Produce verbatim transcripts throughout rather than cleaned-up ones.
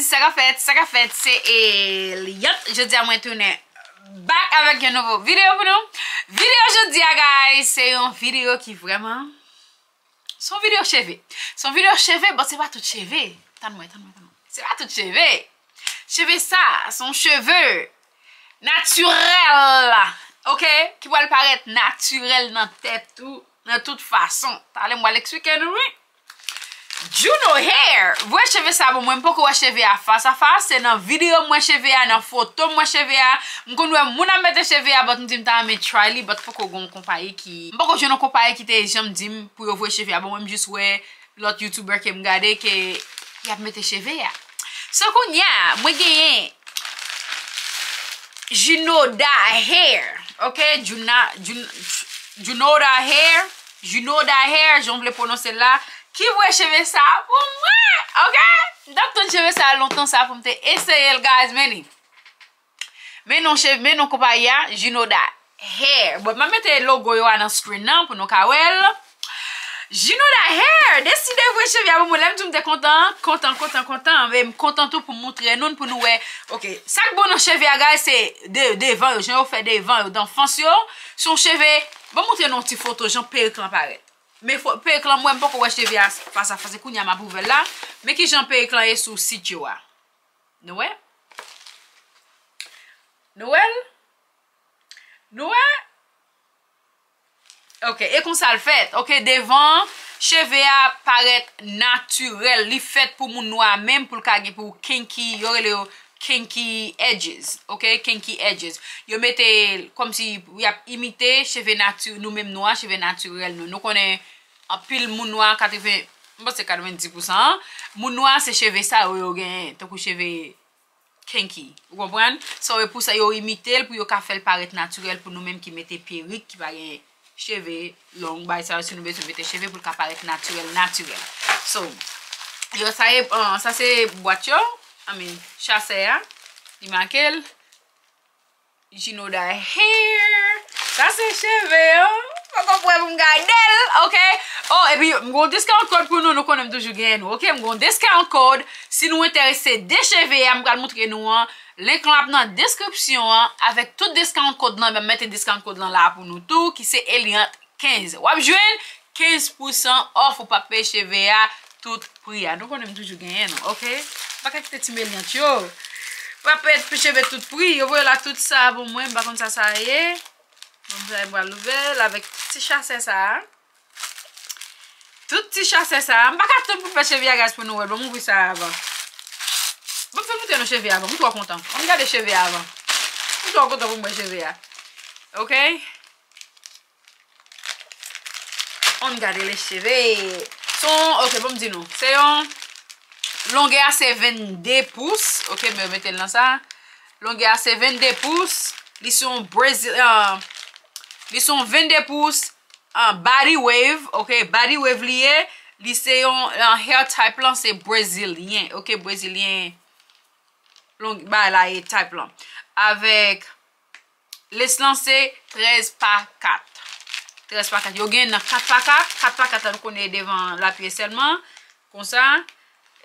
Sa k ap fèt, sa k ap fèt, se Eliante. Jodi a mwen tounen back avèk yon nouvo videyo pou nou. Videyo jodi a, guys, se yon videyo ki vrèman, se yon videyo cheve. Se yon videyo cheve, but se pa tout cheve. Tann mwen, tann mwen, tann mwen. Se pa tout cheve. Cheve sa, se yon cheve natirèl, ok? Ki pral parèt natirèl nan tèt ou, nan tout fason. Talè m pral eksplike nou, wi. Juno Hair voye cheve sa pou mwen. M poko wè cheve a fas a fas. Se nan videyo m wè cheve a, nan foto m wè cheve a. M konn wè moun ap mete cheve a, but m di m ta renmen try li, but poko gen yon konpayi ki, m poko jwenn yon konpayi ki te janm di m pou yo voye cheve a. Bon, mwen m jis wè lòt YouTuber ke m gade ke y ap mete cheve a. So, kounye a, mwen genyen Junoda Hair, ok? Juna, Jun, Junoda Hair, Junoda Hair, jan w vle pwononse l la, ki voye cheve sa a pou mwen, ok? M t ap tann cheve sa a lontan sa pou m te eseye l, guys, men li. Men non cheve, men non konpayi a, Junoda Hair. Bon, m ap mete logo yo a nan screen nan pou nou ka wè l. Junoda Hair deside voye cheve a pou mwen. Lè m di w m te kontan, kontan, kontan, kontan. Men m kontan tou pou m montre nou l, pou nou wè. Ok, sa k bon nan cheve a, guys, se de, devan yo, jan yo fè devan yo, danfans yo. Se yon cheve, ban m montre nou yon ti foto, jan perik lan parèt. Men fo, perik lan, mwen, m poko wè cheve a fas a fas, se kounye a m ap ouvè l la. Men ki jan perik lan ye sou sit yo a. Nou wè? Nou wè l? Nou wè? Ok, e konsa l fèt. Ok, devan, cheve a parèt natirèl. Li fèt pou moun nwa menm, pou l ka gen pou kinky, yo rele yo kinky edges. Ok, kinky edges. Yo mete l kòmsi y ap imite cheve nati, nou menm nwa, cheve natirèl nou. Nou konnen anpil moun nwa, katreven, m panse katrevenndis pousan, moun nwa se cheve sa yo, yo genyen, tankou cheve kinky. Ou konprann? So, e pou sa yo imite l, pou yo ka fè l parèt natirèl pou nou menm ki mete perik, ki pa gen cheve long, bay sa yo, si nou bezwen mete cheve pou l ka parèt natirèl, natirèl. So, yo, sa e, ah, sa se bwat yo, I mean, chasè a, li make l. Junoda Hair. Sa se cheve yo. Poko prè pou m gade l, ok? Oh, epi m gon discount code pou nou, nou konnen m toujou genyen nou, ok? M gon discount code. Si nou enterese de cheve a, m pral montre nou an. Link lan ap nan deskripsyon an. Avèk tout discount code lan, m mete discount code lan la pou nou tou, ki se Eliante kenz. W ap jwenn kenz pousan off, ou p ap peye cheve a tout pri a. Nou konnen m toujou genyen nou, ok? M pa ka kite ti Meliant yo. M pa peye cheve tout pri. Yo voye la tout sa pou mwen, m pa konn sa sa ye. Bon, sa m pral ouvè l avèk ti chasè sa a. Tout ti chasè sa a. M pa ka tann pou m fè cheve a, guys, pou nou wè l. Bon, m ouvri sa a avan. Bon, m fè montre nou cheve a avan. M twò kontan. Ann gade cheve a avan. M twò kontan pou m wè cheve a. Ok? Ann gade le cheve. Se yon, ok, bon, m di nou. Se yon, longè a se vennde pous. Ok, men yo mete l nan sa. Longè a se vennde pous. Li se yon Brezil, ah, li se yon vennde pous, ah, body wave, ok, body wave li ye. Li se yon, ah, hair type lan se brezilyen, ok, brezilyen long, bagay la ye type lan. Avèk lace lan se trèz pa kat. Trèz pa kat. Yo gen nan kat pa kat. Kat pa kat la, nou konnen devan lapye sèlman. Konsa,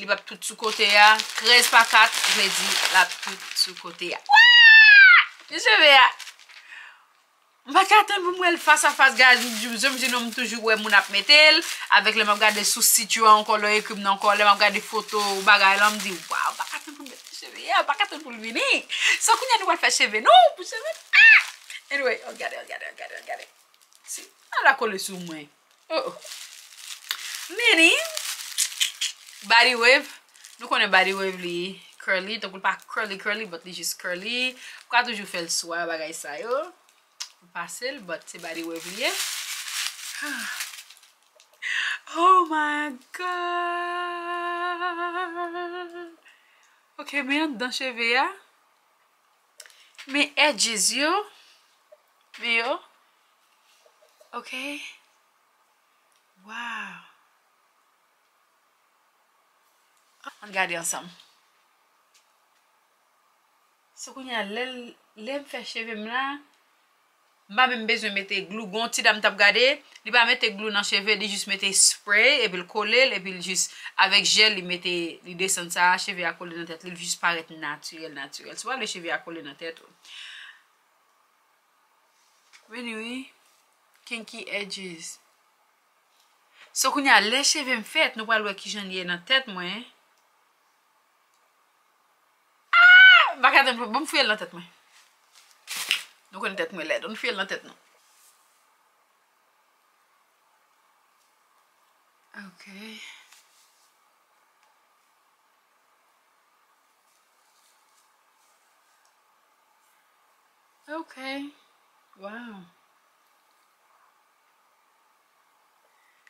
li p ap tout sou kote a. Trèz pa kat, vle di l ap tout sou kote a. Waa! Li cheve a. M pa ka tann pou m wè l fas a fas, guys. M di, m di nou, m toujou wè moun ap mete l. Avèk lè m ap gade sou sit yo ankò, lè yo ekri m nan ankò, lè m ap gade foto bagay lan, m di, waw, m pa ka tann pou m mete cheve a, m pa ka tann pou l vini. So, kounye a nou pral fè cheve nou, pou cheve nou. Ah! Anyway, ann gade, ann gade, ann gade, ann gade. Si, ala kole sou mwen. Oh, oh. Meni, body wave. Nou konnen body wave li curly, tankou l pa curly, curly, but li jis curly. Ou ka toujou fè l swa, bagay sa yo. Ou pase l, but se body wave li ye. Oh my God. Ok, men anndan cheve a. Men edges yo. Men yo. Ok. Wow. Ann gade ansanm. So, kounye a, lè, lè m fè cheve m la, M pa menm bezwen mete glou. Gon ti dam t ap gade, li pa mete glou nan cheve, li jis mete spray, epi l kole l, epi l jis, avèk jèl, li mete, li desann sa, cheve a kole nan tèt li, li jis parèt natirèl, natirèl. Si w pa vle cheve a kole nan tèt ou. Anyway, kinky edges. So, kounye a, lè cheve m fèt, nou pral wè kijan l ye nan tèt mwen. Ah! M pa ka tann pou, bon, m fouye l nan tèt mwen. Nou konnen tèt mwen lèd, ann fouye l nan tèt nou. Ok. Ok. Wow.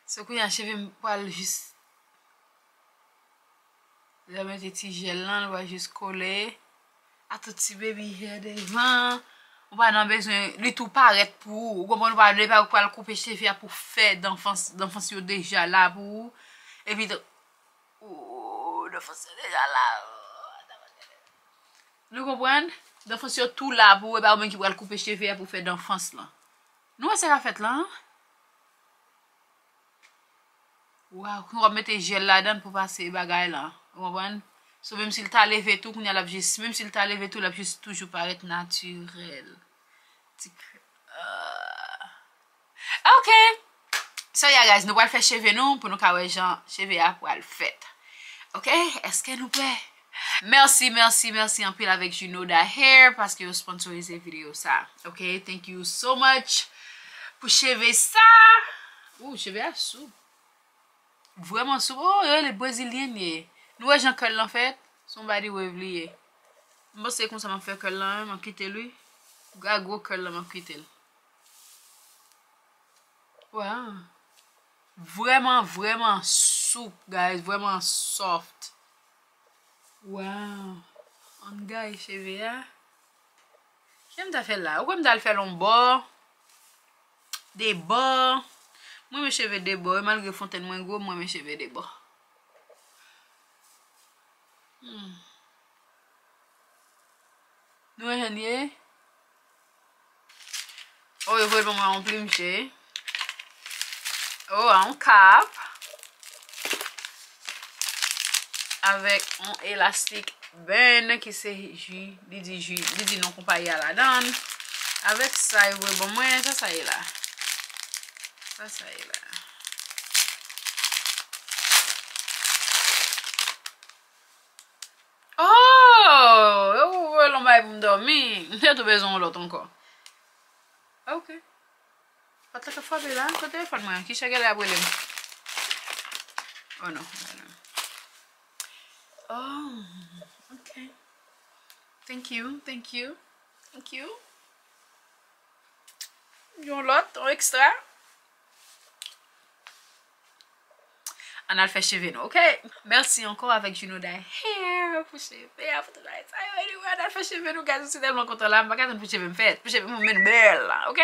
So, kounye a, cheve m pral jis, lè mete ti jèl lan, l pral jis kole a tout ti baby hair devan. Ou pa nan bezwen, li tou parèt pou ou. Ou konprann, ou pa, li pa pral koupe cheve a pou fè danfans, danfans yo deja la pou ou. Epi, ou, danfans yo deja la. Nou konprann? Danfans yo tou la pou ou, e pa ou menm ki pral koupe cheve a pou fè danfans lan. Nou wè sa k ap fèt la, an? Waw, kounye a w ap mete jèl ladan l pou pase bagay la. Ou konprann? So, menm si l ta leve tou, kounye a l ap jis, menm si l ta leve tou, l ap jis toujou parèt natirèl. Ti k-, ah. Ok. So, yeah, guys, nou pral fè cheve nou pou nou ka wè jan cheve a pral fèt. Ok? Èske nou prè? Mèsi, mèsi, mèsi anpil avèk Junoda Hair paske yo sponsorize videyo sa. Ok? Thank you so much pou cheve sa. Ou, cheve a soup. Vrèman soup. Oh, yo rele brezilyen ye. Nou wè jan kè l lan fèt? Se yon body wave li ye. M panse konsa m ap fè kè l lan, m ap kite l, wi. Gwo, gwo kè l lan, m ap kite l. Wow. Vrèman, vrèman soup, guys. Vrèman soft. Wow. Ann gaye cheve a. Jan m ta fè l la. Ou kwè m ta al fè l yon bò? De bò. Mwen renmen cheve de bò. Malgre fontenn mwen gwo, mwen renmen cheve de bò. Hmm. Nou wè jan l ye? Oh, yo voye l ban mwen yon plim je. Oh, a yon kap. Avèk yon elastik band ki se ji, li di ji, li di non konpayi a ladan l. Avèk sa, yo voye ban mwen, sa sa ye la. Sa sa ye la. Oh! Yo voye l yon bagay pou m dòmi. M te tou bezwen yon lòt ankò. Ok. Pòt la ka frape la. Kote telefòn mwen an? Ki chagè l ap rele m? Oh non. Oh, ok. Thank you, thank you, thank you. Yon lòt, yon ekstra. Ann al fè cheve nou, ok? Mèsi ankò avèk Junoda Hair pou cheve a, pou tout bagay sa yo. Anyway, ann al fè cheve nou, guys. Mwen tèlman kontan la, m pa ka tann pou cheve m fèt, pou cheve m vin bèl la, ok?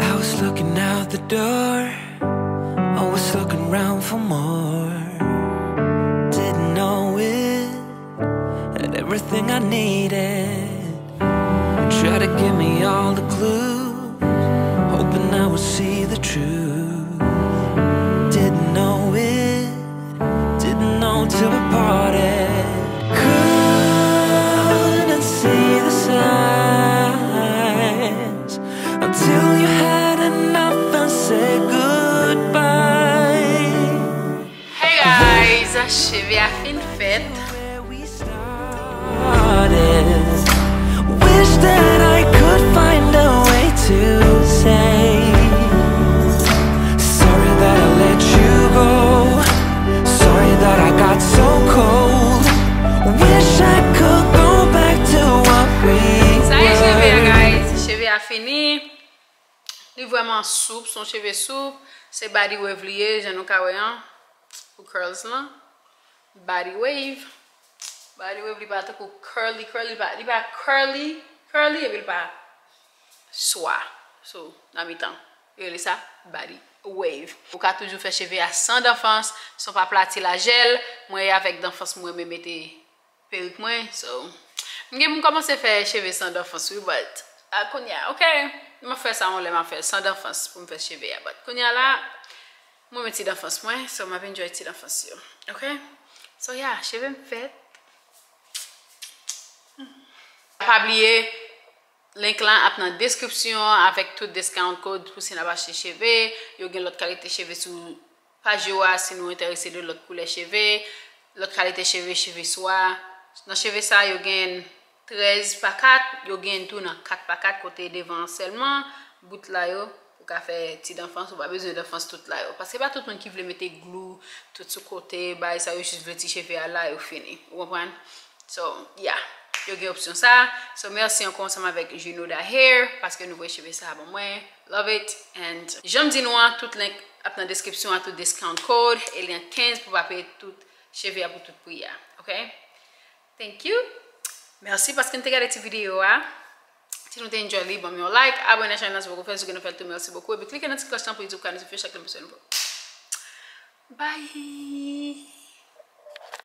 I was looking out the door, always looking round for more. Didn't know it had everything I needed. Try to give me all the clues, hoping I would see the truth. Didn't know it, didn't know till we parted. Couldn't see the signs until you had enough and said goodbye. Hey guys, cheve a fin fèt. Wish that I could find a way to say sorry that I let you go. Sorry that I got so cold. Wish I could go back to what we were. Sa e cheve a, guys. Cheve a fini. Li vrèman soup, se yon cheve soup. Se body wave li ye, jan nou ka wè an. Pou curls lan, body wave. Body wave, li pa tankou curly, curly, li pa, li pa curly, curly, epi li pa swa. So, nan mitan. Yo rele sa body wave. Ou ka toujou fè cheve a san danfans, san pa plati l a jèl. Mwen, avèk danfans, mwen renmen mete perik mwen. So, m gen pou m kòmanse fè cheve san danfans, wi, but, a, kounye a, ok, m ap fè sa yon lè, m ap fè l san danfans pou m fè cheve a. But, kounye a la, mwen, mwen ti danfans mwen, so m ap enjoy ti danfans yo. Ok? So, yeah, cheve m fèt. Pa bliye, link lan ap nan deskripsyon avèk tout discount code pou si n ap achte cheve. Yo gen lòt kalite cheve sou paj yo a si nou enterese de lòt koulè cheve, lòt kalite cheve, cheve swa. Nan cheve sa, yo gen trèz pa kat, yo gen tou nan kat pa kat kote devan an sèlman, bout la yo, ou ka fè ti danfans, ou pa bezwen danfans tout la yo. Paske pa tout moun ki vle mete glou tout sou kote, bay sa, yo jis vle ti cheve a la, yo fini. Ou konprann? So, yeah, yo gen opsyon sa. So, mèsi ankò ansanm avèk Junoda Hair, paske nou voye cheve sa a ban mwen. Love it. And, jan m di nou an, tout link ap nan deskripsyon a, tout discount code, Eliante kenz pou pa peye tout cheve a pou tout pri a. Ok? Thank you. Mèsi paske n te gade ti videyo a. Si nou te enjoy li, ban m yon like, abòne a chanèl lan si w poko fè, si w gentan fè l tou, mèsi bokou. Epi klike nan ti klòch lan pou YouTube ka notifye chak lè m poste nouvo. Bye!